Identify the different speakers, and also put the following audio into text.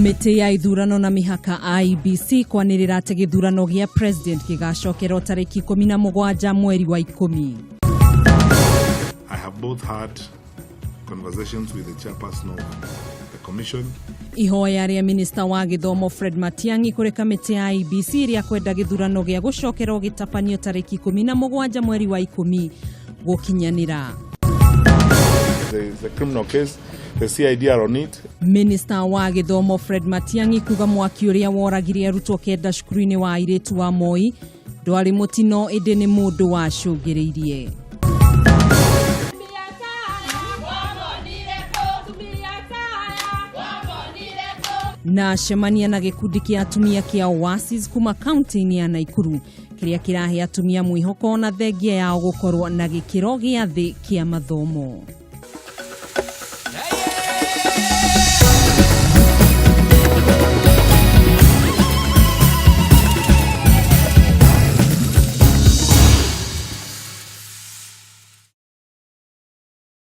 Speaker 1: Kamĩtĩ ya ithurano na mĩhaka IEBC kwanĩrĩra atĩ gĩthurano gĩa president gĩgacokerwo tarĩki 17 mweri wa 10.
Speaker 2: I have both had conversations with the chairperson of the commission.
Speaker 1: Ihoya rĩa minista wa gĩthomo Fred Matiang'i kũrĩ kamĩtĩ ya IEBC rĩa kwenda gĩthurano gĩa gũcokerwo gĩtabanio tarĩki 17 mweri wa 10 gũkinyanĩra.
Speaker 2: There is a criminal case. The CID are on it.
Speaker 1: Minista wa gĩthomo Fred Matiang'i kuga mwaki ũrĩa woragire arutwo 9 cukuru-inĩ wa airĩtu wa Moi ndwarĩ mũtino ĩndĩ nĩ mũndũ wacũngĩrĩirie. Na cemania na gĩkundi kĩa atumia kĩa Oasis kuma kaunti-inĩ ya Naikuru kĩrĩa kĩrahe atumia mwĩhoko na thengia yao gũkorwo na gĩkĩro gĩa thĩ kĩa mathomo.